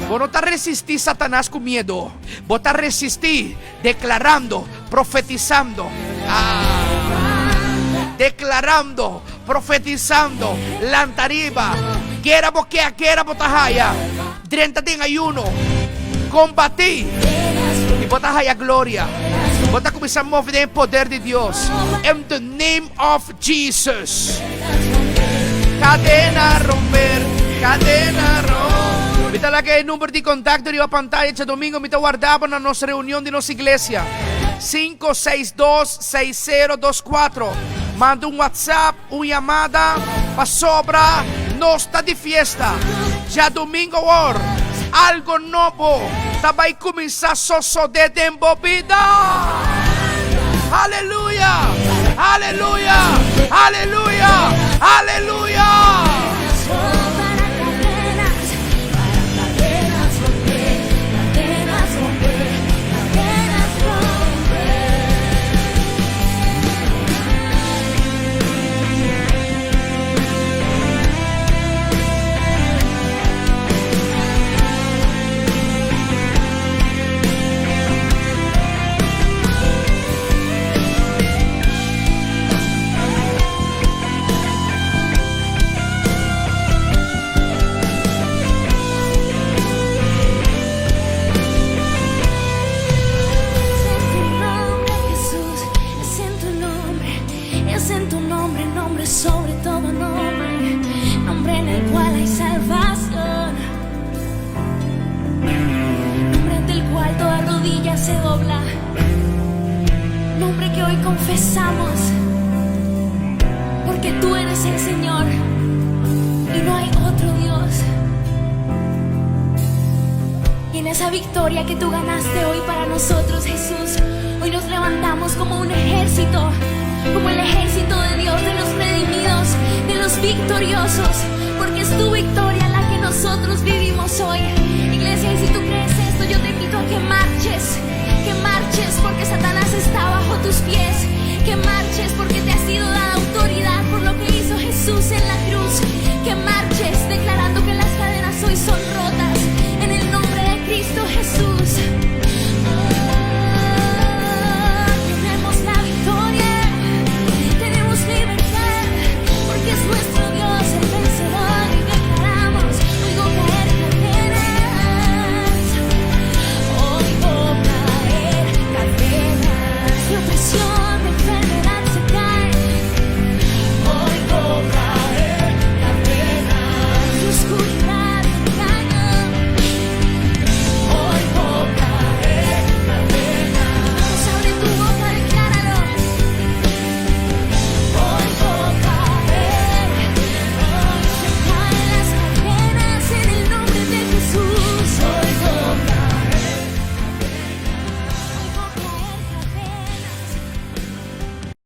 Bo no ta resistí Satanas cu miedo. Bo ta resistí declarando, profetizando. Ah! Declarando, profetizando, lanta riba. Guera bo ke a guera bo ta haya. Drenta den ayuno, kombatí, i bo ta haya gloria. Bo ta kuminsá move den e poder di Dios. In the name of Jesus. Kadena romper, kadena romper. Mi ta laga e number di kontakto riba pantaya djadomingo. Mi ta warda bo na nos reunion di nos iglesia. 562 6024. Manda un WhatsApp. Un yamada pasobra nos ta di fiesta. Djadumingo awor, algo nobo ta bai cuminsa sosode den bo bida! Aleluya! Aleluya! Aleluya! Aleluya! Es en tu nombre, nombre sobre todo nombre, nombre en el cual hay salvación. Nombre ante el cual toda rodilla se dobla. Nombre que hoy confesamos, porque tú eres el Señor y no hay otro Dios. Y en esa victoria que tú ganaste hoy para nosotros, Jesús, hoy nos levantamos como un ejército, como el ejército de Dios, de los redimidos, de los victoriosos, porque es tu victoria la que nosotros vivimos hoy. Iglesia, y si tú crees esto, yo te invito a que marches, que marches porque Satanás está bajo tus pies, que marches porque te has